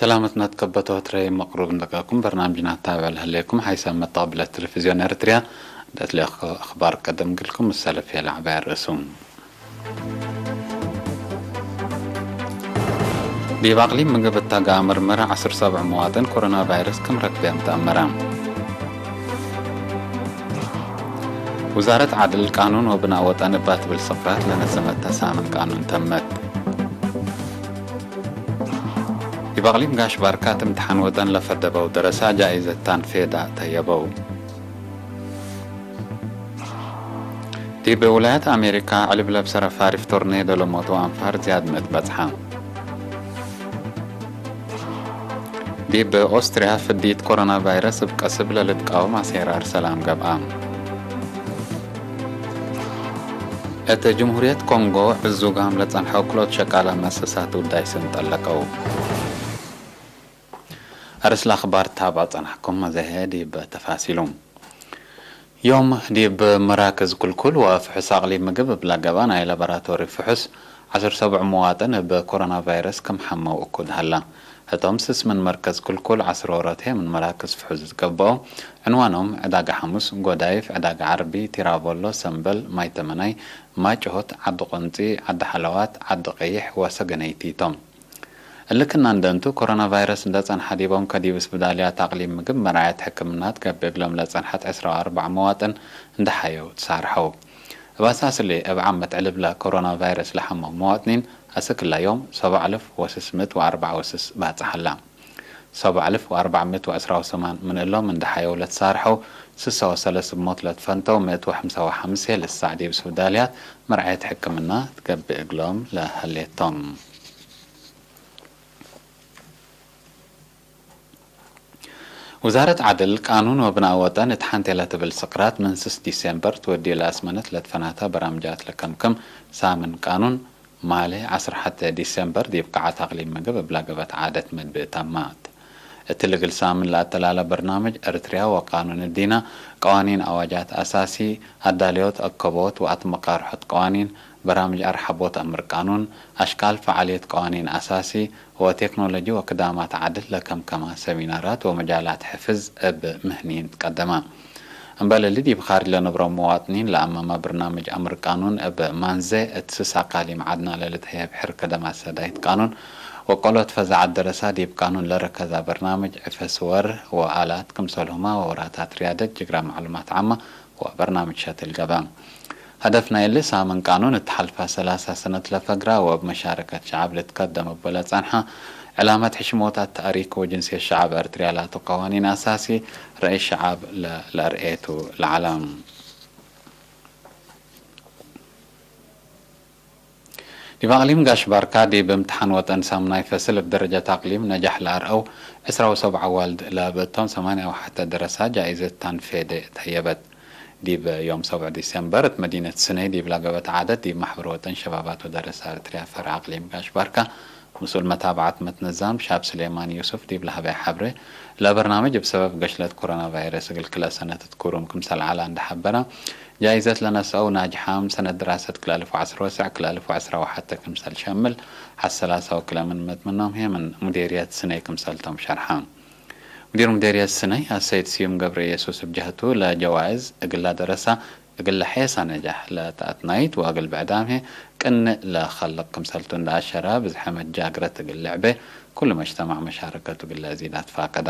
ሰላመት ናትከበቶ ትረይ መቕሩብ እንደቀኩም በርናምጅና ታብዕ ለህሌኩም ሓይሳብ መተቐብለት ቴሌቪዝዮን ኤርትርያ። ደትልኦ ኣኽባር ቀደም ግልኩም ምሰለፍ የለ ዓባይ ርእሱ። ዲብ ኣቕሊም ምግብ እታጋ ምርመራ ዓስር ሰብዕ መዋጥን ኮሮና ቫይረስ ከም ረክብያም ተኣመራ። ውዛረት ዓድል ቃኑን ወብና ወጠን እባ ትብል ስቕራት ለነሰመት ተሳምን ቃኑን ተመት። ዲብ ኣቕሊም ጋሽ ባርካ ትምትሓን ወጠን ለፈደበው ደረሳ ጃኢዘት ታንፌዳ ተየበው። ዲብ ውላያት ኣሜሪካ ዕልብ ለብሰረ ፋሪፍ ቶርኔዶ ለሞቱ ኣንፋር ዝያድ ምእት በጽሓ። ዲብ ኦስትርያ ፍዲት ኮሮና ቫይረስ እብ ቀስብ ለልትቃወም ኣሴራር ሰላም ገብኣ። እት ጅምሁርየት ኮንጎ ዕዙጋም ለጸንሐው ክሎት ሸቃላ መሰሳት ውዳይ ስም ጠለቀው። ኣርእስ ለኣኽባር ታብዕ ጸናሕኩም መዘሀ ዲብ ተፋሲሉ። ዮም ዲብ መራክዝ ኩልኩል ወፍሑስ ኣቕሊብ ምግብ እብ ለገባ ናይ ላቦራቶሪ ፍሑስ ዓስር ሰብዑ መዋጥን እብ ኮሮና ቫይረስ ከም ሓመው እኩድ ሃላ። እቶም ስስ ምን መርከዝ ኩልኩል ዓስር ወሮት ምን መራክዝ ፍሑስ ዝትቀበኦ ዕንዋኖም ዕዳጋ ሓሙስ፣ ጎዳይፍ፣ ዕዳጋ ዓርቢ፣ ቲራቮሎ፣ ሰምበል፣ ማይተመናይ፣ ማጭሆት፣ ዓዲ ቆንጺ፣ ዓዲ ሓለዋት፣ ዓዲ ቀይሕ ወሰገነይቲ ቶም። እልክና እንደንቱ ኮሮና ቫይረስ እንደ ጸንሓ ዲቦም ከዲብስ ብዳልያት ኣቕሊም ምግብ መርዓየት ሕክምና ትገብእ እግሎም ለጸንሐት ዕስራ ወኣርባዕ መዋጥን እንደ ሓየው ትሳርሐው። እብ ኣሳስሌ እብ ዓመት ዕልብለ ኮሮና ቫይረስ ለሓመው መዋጥኒን ኣስክላዮም ሰብዓ ኣልፍ ወስስ ምእት ወኣርብዓ ወስስ ባጽሓላ። ሰብዓ ኣልፍ ወኣርብዓ ምእት ወዕስራ ወሰማን ምን እሎም እንደ ሓየው ለትሳርሐው ስሳ ወሰለስ እብ ሞት ለትፈንተው ምእት ወሕምሳ ወሓምስ የልሳዕ ዲብ ስብዳልያት መርዓየት ሕክምና ትገብእ እግሎም ለሀሌቶም። ውዛረት ዓድል ቃኑን ወብናእ ወጠን እት ሓንቴ ለትብል ስቅራት ምን ስስ ዲሴምበር ትወዲ ለኣስመነት ለትፈናታ በራምጃት ለከምክም ሳምን ቃኑን ማሌ ዓስር ሓደ ዲሴምበር ዲብ ቃዓት ኣቅሊም ምግብ እብ ላገበት ዓደት መድብእ ታማት። እት ልግል ሳምን ለኣተላለ በርናምጅ እርትርያ ወቃኑን እዲና ቀዋኒን ኣዋጃት ኣሳሲ ኣዳልዮት ኣከቦት ወኣትመቃርሖት ቀዋኒን በራምጅ ኣርሓቦት ኣምር ቃኑን ኣሽቃል ፈዓልየት ቀዋኒን ኣሳሲ ወቴክኖሎጂ ወክዳማት ዓድል ለከምከማ ሰሚናራት ወመጃላት ሕፍዝ እብ ምህኒን ትቀደማ። እምበል እሊ ዲብ ኻርጅ ለነብሮ መዋጥኒን ለኣመማ በርናምጅ ኣምር ቃኑን እብ ማንዘ እት ስስ ኣቃሊም ዓድና ለልትሀየብ ሕር ከደማ ሰዳይት ቃኑን ወቆሎት ፈዛዓት ደረሳ ዲብ ቃኑን ለረከዛ በርናምጅ ዕፈ ስወር ወኣላት ክምሰልሁማ ወወራታት ርያደት ጅግራ ማዕሉማት ዓማ ወበርናምጅ ሸትል ገበ። ሀደፍ ናይ እሊ ሳምን ቃኑን እት ሐልፋ ሰላሳ ሰነት ለፈግራ ወእብ መሻረከት ሸዓብ ልትከደም እበ ለጸንሐ ዕላመት ሕሽሞታት ተእሪክ ወጅንስየት ሸዓብ ኤርትርያ ላቱ ቀዋኒን ኣሳሲ ረእይ ሸዓብ ለ-፣ ለእርኤቱ ለዓለም። ዲብ ኣቅሊም ጋሽ ባርካ ዲብ እምትሓን ወጠን ሳምናይ ፈስል እብ ደረጃት ኣቅሊም ነጃሕ ለኣርአው ዕስራ ወሰብዓ ዋልድ ለብእቶም ሰማንያ ወሓተ ደረሳ ጃኢዘት ታንፌደ ተየበት። ዲብ ዮም ሰብዑ ዲሴምበር እት መዲነት ስነይ ዲብ ላገበት ዓደት ዲብ ማሕበር ወጠን ሸባባት ወደረሳ ኤርትርያ ፈርዕ ኣቅሊም ጋሽ ባርካ ምስኡል መታብዓት መትነዛም ሻብ ስሌማን ዩሱፍ ዲብ ለሀበያ ሐብሬ ለበርናምጅ እብ ሰበብ ገሽለት ኮሮና ቫይረስ እግል ክልኤ ሰነት እት ኩሩም ክምሰል ዓላ እንደ ሐበራ ጃይዘት ለነስአው ናጅሓም ሰነት ድራሰት ክልኤ አልፍ ወዐስር ወሰዕ ክልኤ አልፍ ወዐስራ ወሓተ ክምሰል ሸምል ሐሰላሳ ወክልኤ ምን መት ምኖም ህየ ምን ሙዴርየት ስነይ ክምሰልቶም ሸርሓ። ሙዲር ሙዴርየት ስነይ ኣሰይድ ስዩም ገብረየሱስ እብ ጀህቱ ለጀዋእዝ እግላ ደረሳ እግለ ሔሳ ነጃሕ ለተኣትናይት ወእግል ብዕዳም ህየ ቅንእ ለኸልቅ ክምሰልቱ እንደ ኣሸራ ብዝሐ መጃግረት እግል ልዕቤ ኩሉ መጅተማዕ መሻረከቱ እግለ እዚድ ኣትፋቀዳ።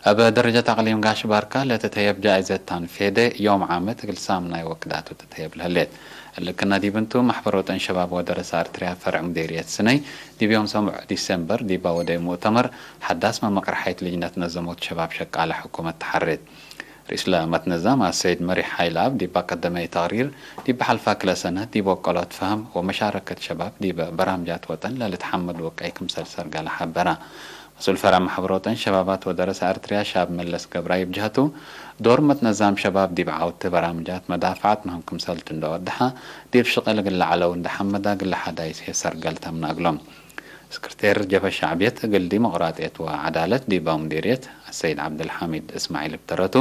እብ ደረጀት ኣቅሊም ጋሽ ባርካ ለትትሀየብ ጃኢዘት ታንፌደ ዮም ዓመት እግል ሳምናይ ወክዳቱ ትትሀየብ ለህሌት። እልክና ዲብንቱ ማሕበር ወጠን ሸባብ ወደረሳ ኤርትርያ ፈርዕ ሙዴርየት ስነይ ዲብ ዮም ሰሙዕ ዲሴምበር ዲባ ወደይ ሙእተመር ሐዳስ መመቅርሓይት ልጅነት ነዘሞት ሸባብ ሸቃለ ሕኩመት ተሓሬት። ርእስለ መትነዛም ኣሰይድ መሪሕ ሓይለኣብ ዲብ ኣቀደመይ ተቅሪር ዲብ ሓልፋ ክለ ሰነት ዲብ ወቀሎት ፈህም ወመሻረከት ሸባብ ዲብ በራምጃት ወጠን ለልትሓመድ ወቀይ ክምሰል ሰርገለ ሓበራ። መስኡል ፈርዕ ማሕበር ወጠን ሸባባት ወደረሳ ኤርትርያ ሻብ መለስ ገብራይ ብጅሀቱ ዶር መትነዛም ሸባብ ዲብ ዓውቲ በራምጃት መዳፍዓት ምህም ክምሰልቱ እንደወድሓ ዲብ ሽቅል እግል ለዓለው እንደሓመዳ እግል ለሓዳይስ ህየ ሰርገል ተምና እግሎም። ስክርቴር ጀብሀት ሸዕብየት እግል ዲሞቅራጥየት ወዐዳለት ዲባ ሙዲርየት ኣሰይድ ዐብደልሓሚድ እስማዒል እብ ተረቱ፣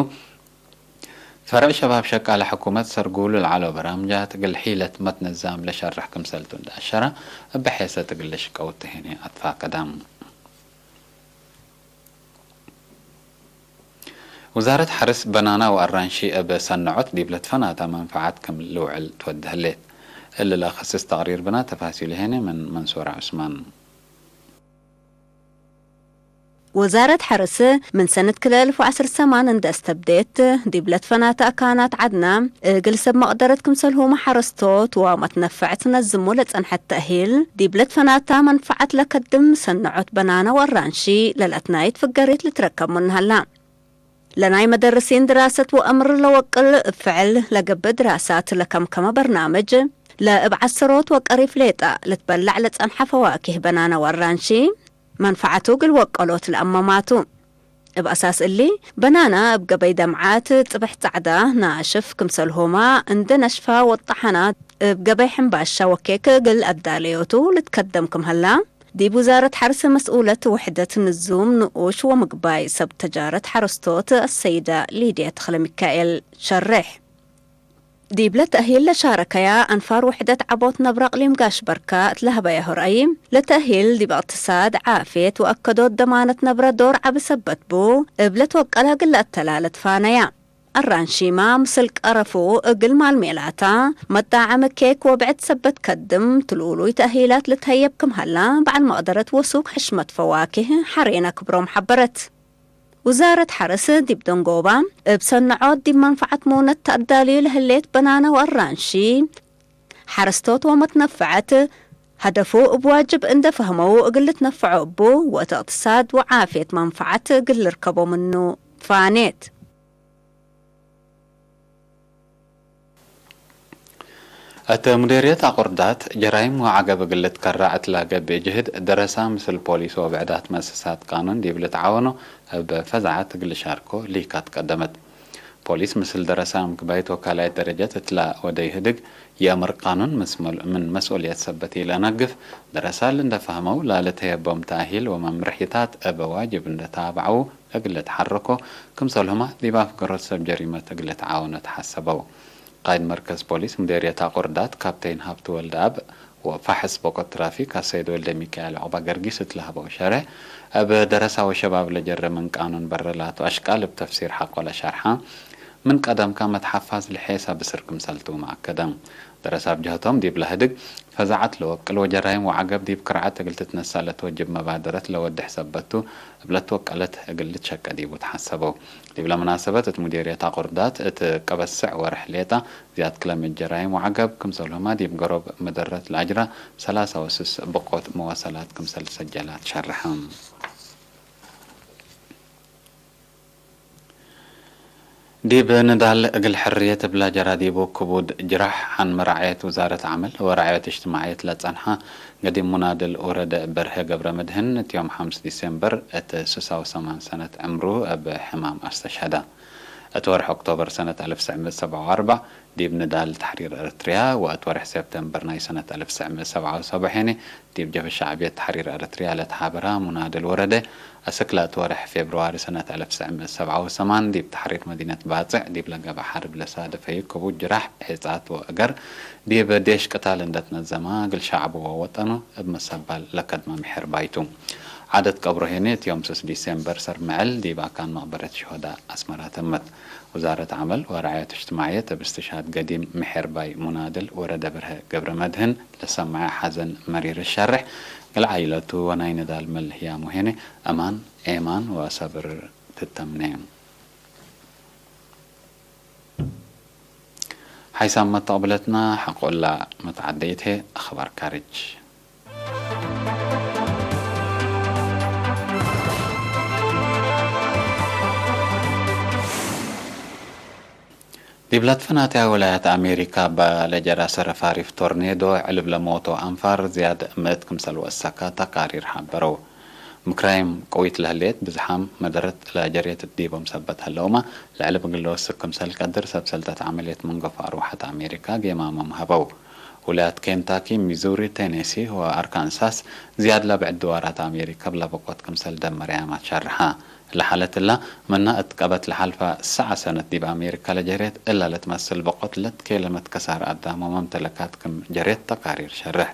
ፈርዕ ሸባብ ሸቃለ ሕኩመት ሰርጉሉ ለዐለው በራምጃት እግል ሒለት መትነዛም ለሸርሕ ክምሰልቱ እንደ ኣሸራ፣ እብ ሔሰት እግል ለሽቀው ተሄኔ ኣትፋቀዳም። ውዛረት ሓርስ በናና ወኣራንሺ እብ ሰንዖት ዲብለት ፈናታ መንፈዓት ክም ልውዕል ትወድህ ህሌት። እሊ ለኸስስ ተቕሪር ብና ተፋሲሉ ሄነ ምን መንሱር ዑስማን። ወዛረት ሐርስ ምን ሰነት ክልተ ኣልፍ ወዐስር ሰማን እንደ እስተብዴት፣ ዲብለት ፈናታ ኣካናት ዓድና እግል ሰብ መቕደረት ክምሰልሁመ ሐረስቶት ወመትነፈዕት ነዝሙ ለጸንሐት ተእሂል፣ ዲብለት ፈናታ መንፈዓት ለከድም ሰንዖት በናና ወኣራንሺ ለላትናይት ፍገሪት ልትረከብ ምንሃላ። ለናይ መደርሲን ድራሰት ወእምር ለወቅል እብ ፍዕል ለገብእ ድራሳት ለከምከመ በርናምጅ፣ ለእብ ዐሰሮት ወቀሪፍ ሌጣ ልትበላዕ ለጸንሐ ፈዋኪህ በናና ወኣራንሺ መንፈዓቱ እግል ወቀሎት ለአመማቱ። እብ አሳስ እሊ፣ በናና እብ ገበይ ደምዓት፣ ጽብሕ ጸዕዳ፣ ናሽፍ ክምሰልሁማ እንደ ነሽፋ ወጣሐና እብ ገበይ ሕምባሻ ወኬክ እግል አዳለዮቱ ልትከደም ክም ሀላ፣ ዲብ ውዛረት ሐርስ መስኡለት ውሕደት ንዙም ንኡሽ ወምግባይ ሰብ ተጃረት ሐረስቶት አሰይዳ ሊድያ ተኽለሚካኤል ሸርሕ። ዲብ ለተእሂል ለሻረከያ አንፋር ውሕደት ዐቦት ነብረ እቅሊም ጋሽ በርካ እት ለሀበያ ሆርአይ፣ ለተእሂል ዲብ እቅትሳድ፣ ዓፍየት ወአከዶት ደማነት ነብረ ዶር ዐቢ ሰበት ቡ፣ እብ ለትወቀላ እግል ለአተላለ ትፋነያ። አራንሺማ ምስል ቀረፉ እግል ማልሜላታ፣ መጣዕም ኬክ ወብዕድ ሰበት ከድም፣ ትልውሉይ ተእሂላት ልትሀየብ ክም ሀላ፣ በዐል መቅደረት ወሱቅ ሕሽመት ፈዋኪህ ሐሬና ክብሮም ሐበረት። ውዛረት ሐርስ ዲብ ደንጎባ፣ እብ ሰንዖት ዲብ መንፈዓት ሙነት ተአዳልዩ ለህሌት በናና ወአራንሺ፣ ሐረስቶት ወመትነፈዐት፣ ሀደፉ እብ ዋጅብ እንደ ፈህመው እግል ልትነፈዖ እቡ፣ ወእት እቅትሳድ ወዓፍየት መንፈዓት እግል ልርከቦ ምኑ ፋኔት። እት ሙዴርየት አቁርዳት ጀራይም ወዐገብ እግል ልትከረዕ እትላ ገብእ ጅህድ ደረሳ ምስል ፖሊስ ወብዕዳት መእሰሳት ቃኑን ዲብ ልትዓወኖ እብ ፈዛዐት እግል ልሻርኮ ሊካት ቀደመት። ፖሊስ ምስል ደረሳ ምግባይት ወካላይት ደረጀት እትላ ወደይ ህድግ የእምር ቃኑን ምን መስኡልየት ሰበት ኢለአነግፍ፣ ደረሳ እሊ እንደ ፈህመው ላልትሀየቦም ተእሂል ወመምርሒታት እብ ዋጅብ እንደ ተባዕዉ እግል ልትሓረኮ፣ ክምሰልሁማ ዲብ አፍገሮት ሰብ ጀሪመት እግል ልትዓወኖ ተሓሰበው። ቃይድ መርከዝ ፖሊስ ሙዴርየት አቁርዳት ካፕቴን ሀብቱ ወልደአብ ወፋሕስ በቆት ትራፊክ አሰይድ ወልደሚካኤል ዑቅባገርጊስ እት ለሀበው ሸርሕ፣ እብ ደረሳ ወሸባብ ለጀረ ምን ቃኑን በረ ላቱ አሽቃል እብ ተፍሲር ሐቆ ለሸርሐ፣ ምን ቀደምካ መትሓፋዝ ልሔሳ ብስር ክምሰልቱ መአከደ። ደረሳ እብ ጀህቶም ዲብ ለህድግ ፈዛዐት ለወቅል ወጀራይም ወዐገብ ዲብ ክርዐት እግል ትትነሳእ ለትወጅብ መባደረት ለወድሕ ሰበቱ እብ ለትወቀለት እግል ልትሸቀ ዲቡ ተሓሰበው። ዲብለ መናሰበት እት ሙዴርየት አቁርዳት እት ቀበስዕ ወርሕ ሌጣ ዝያድ ክለ ምእት ጀራይም ወዐገብ ክምሰልሁማ ዲብ ገሮብ መደረት ለአጅራ ሰላሳ ወስስ ብቆት መዋሰላት ክምሰል ሰጀላ ትሸርሐ። ዲብ ንዳል እግል ሕርየት እብላ ጀራዲቡ ክቡድ ጅራሕ ሐን መራዕየት ውዛረት ዐመል ወራዕየት እጅትማዕየት ለጸንሐ ገዲም ሙናድል ወረደ በርሀ ገብረመድህን እት ዮም ሐምስ ዲሴምበር እት ስሳ ወሰማን ሰነት ዕምሩ እብ ሕማም አስተሸሀደ። እት ወርሕ ኦክቶበር ሰነት አልፍ ትስዕ ምእት ሰብዓ ወአርባዕ ዲብ ንዳል ተሕሪር ኤረትርያ ወእት ወርሕ ሴፕተምበር ናይ ሰነት አልፍ ትስዕ ምእት ሰብዓ ወሰቡዕ ሄነ ዲብ ጀብሀት ሸዕብየት ተሕሪር ኤረትርያ ለተሓበራ ሙናድል ወረደ፣ አስክ ለእት ወርሕ ፌብርዋሪ ሰነት አልፍ ትስዕ ምእት ሰብዓ ወሰማን ዲብ ተሕሪር መዲነት ባጽዕ ዲብ ለገብአ ሐርብ ለሳደፈዩ ክቡድ ጅራሕ ዔጻት ወእገር ዲብ ዴሽ ቅታል እንደ ትነዘማ እግል ሸዕቡ ወወጠኑ እብ መሰባል ለከድመ ምሕር ባይቱ። ዓደት ቀብሩ ሄነ እት ዮም ስስ ዲሴምበር ሰር መዐል ዲብ አካን መቅበረት ሸሆዳ አስመራ ተመት። ውዛረት ዐመል ወራዕየት እጅትማዕየት እብ እስትሽሃድ ገዲም ምሕር ባይ ሙናድል ወረደ በርሀ ገብረመድህን ለሰመዐ ሐዘን መሪር እሸርሕ፣ ገለ ዓይለቱ ወናይ ንዳል መልህያሙ ሄነ አማን፣ ኤማን ወሰብር ትተምነ። ሓይሳም መተቕብለትና ሐቆላ መተዓደይት ሄ አኽባር ካርጅ። ዲብ ለትፈናተያ ወላያት አሜሪካ እባ ለጀራ ሰረፋሪፍ ቶርኔዶ ዕልብ ለሞቶ አንፋር ዝያድ ምእት ክምሰል ወእሰካ ተቃሪር ሐበረው። ምክራይም ቀዊት ለህሌት ብዝሓም መደረት ለጀሬት ዲቦም ሰበት ሀለውማ ለዕልብ እግል ለወስክ ክምሰል ቀድር ሰብ ሰልጠት ዐመልየት መንገፎ አርወሐት አሜሪካ ጌማሞም ሀበው። ውላያት ኬንታኪ፣ ሚዙሪ፣ ቴኔሲ ወአርካንሳስ ዝያድ ለብዕድ ድዋራት አሜሪካ እብ ለበቆት ክምሰል ደመርያም አትሸርሐ። እለ ሐለት እላ፣ ምና እት ቀበት ለሐልፋ ሰዓ ሰነት ዲብ አሜሪካ ለጀሬት እላ ለትመስል በቆት ለትኬለመት ከሳር አዳም ወመምተለካት ክም ጀሬት ተቃሪር ሸርሕ።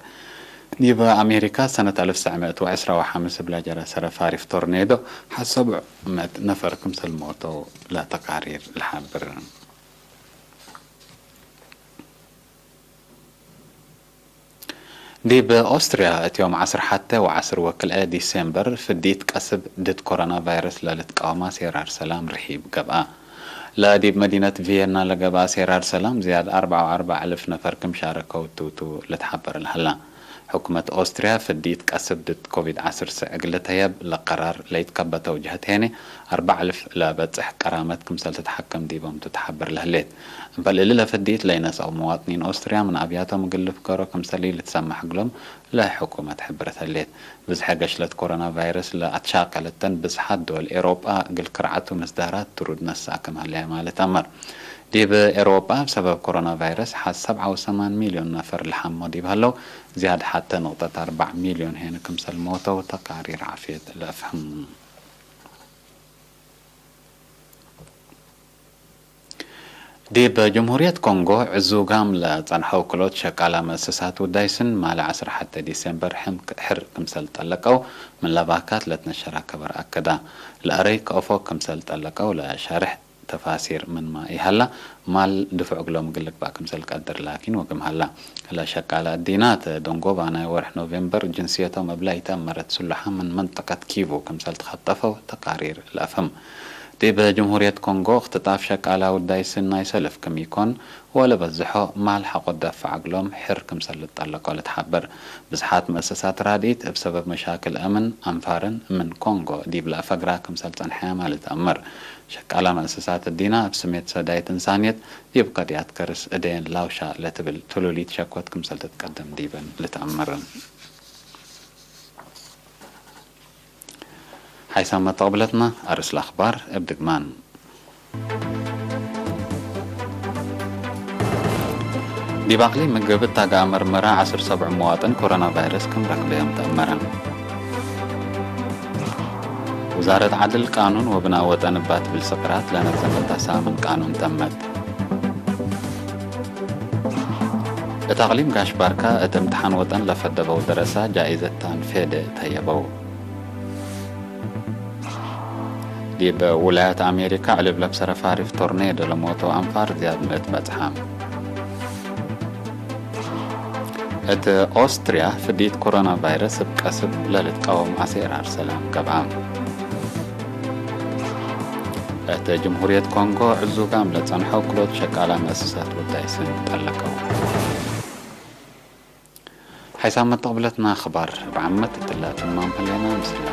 ዲብ ኣሜሪካ ሰነት ኣልፍ ሰዕ ምእት ወዕስራ ወሓምስ ብላጀራ ሰረፋሪፍ ቶርኔዶ ሓሰብ መእት ነፈር ክምሰል ሞተው ለተቃሪር ልሓብር። ዲብ ኦስትርያ እትዮም ዓስር ሓደ ወዓስር ወክልኤ ዲሴምበር ፍዲት ቀስብ ድድ ኮሮና ቫይረስ ለልትቃወማ ሴራር ሰላም ርሒብ ገብኣ። ለዲብ መዲነት ቪየና ለገብኣ ሴራር ሰላም ዝያድ ኣርብዓ ወኣርብዓ ኣልፍ ነፈር ክም ሻረከው ትውቱ ልትሓበር ልሃላ። ሕኩመት ኦስትርያ ፍዲት ቀስብ ድድ ኮቪድ ዓስር ስዕግ ልተየብ ለቀራር ለይትከበተው ጀህት ሄኔ ኣርብዓ ኣልፍ ለበጽሕ ቀራመት ክምሰል ትትሓከም ዲቦም ትትሓበር ለህሌት። እምበል እሊ ለፍዲት ለይነስኦ መዋጥኒን ኦስትርያ ምን ኣብያቶም ግልፍ ገሮ ክምሰል ልትሰማሕ ግሎም ለሕኩመት ሕብረት ህሌት። ብዝሐ ገሽለት ኮሮና ቫይረስ ለኣትሻቀለተን ብዝሓት ደወል ኤሮጳ ግል ክርዓቱ ምስ ዳራት ትሩድ ነሳ ከም ሃለያ ማለት ኣመር። ዲብ ኤሮጳ ብሰበብ ኮሮና ቫይረስ ሓ ሰብዓ ወሰማን ሚልዮን ነፈር ልሓሞ ዲብ ሃለው ዝያድ ሓተ ነቕጠት ኣርባዕ ሚልዮን ሄን ክምሰል ሞተው ተቃሪር ዓፍየት ለፍሕም። ዲብ ጀምሁርየት ኮንጎ ዕዙጋም ለጸንሐው ክሎት ሸቃላ መእሰሳት ውዳይስን ማለ ዓሰርተ ሓደ ዲሴምበር ሕም-፣ ሕር ክምሰል ጠለቀው ምን ለባካት ለትነሸራ ከበር ኣከዳ። ለአረይ ከእፎ ክምሰል ጠለቀው ለሸርሕ ተፋሲር ምንማ ይሃላ ማል ድፉዕ እግሎም ግልግባእ ክምሰል ቀድር ላኪን ወግም ሃላ። ለሸቃላ እዲናት ደንጎባ ናይ ወርሕ ኖቬምበር ጅንስየቶም እብላ ይተመረት ስሉሓ ምን መንጠቀት ኪቡ ክምሰል ተኸጠፈው ተቃሪር ለአፈም። ዲብ ጀምሁርየት ኮንጎ እክትጣፍ ሸቃላ ውዳይ ስናይ ሰልፍ ክም ይኮን ወለ በዝሖ ማል ሓቆ ደፋዕ እግሎም ሕር ክምሰል ልጠለቆ ልትሓብር። ብዝሓት መእሰሳት ራድኢት እብ ሰበብ መሻክል እምን ኣንፋርን ምን ኮንጎ ዲብ ለአፈግራ ክምሰል ጸንሐያ ማለት ኣምር። ሸቃላ መእሰሳት እዲና እብ ስሜት ሰዳይት እንሳንየት ዲብ ቀድያት ከርስ እደየን ላውሻ ለትብል ትሉሊት ሸኮት ክምሰል ትትቀደም ዲበን ልትኣምርን። ሓይሳም መተቕብለትና ኣርእስ ለኣኽባር እብ ድግማን። ዲብ ኣቕሊም ምግብ እታጋ መርመራ ዓስር ሰብዑ መዋጥን ኮሮና ቫይረስ ከም ረክበዮም ተእመረ። ውዛረት ዓድል ቃኑን ወብና ወጠን እባ ትብል ስቅራት ለነዘመታ ሳምን ቃኑን ተመት። እት ኣቕሊም ጋሽ ባርካ እት እምትሓን ወጠን ለፈደበው ደረሳ ጃኢዘት ታንፌደ ተየበው። ዲብ ውላያት ኣሜሪካ ዕልብ ለብሰ ረፋሪፍ ቶርኔዶ ለሞተው ኣንፋር ዝያድ ምእት በጽሓ። እት ኦስትርያ ፍዲት ኮሮና ቫይረስ እብ ቀስብ ለልትቃወም ኣሴራር ሰላም ገብኣ። እት ጅምሁርየት ኮንጎ ዕዙጋም ለጸንሐው ክሎት ሸቃላ መእሰሳት ውዳይ ስም ጠለቀው። ሓይሳም መተቕብለትና ኣኽባር ብዓመት እትላትን ማንፈሌና ምስላ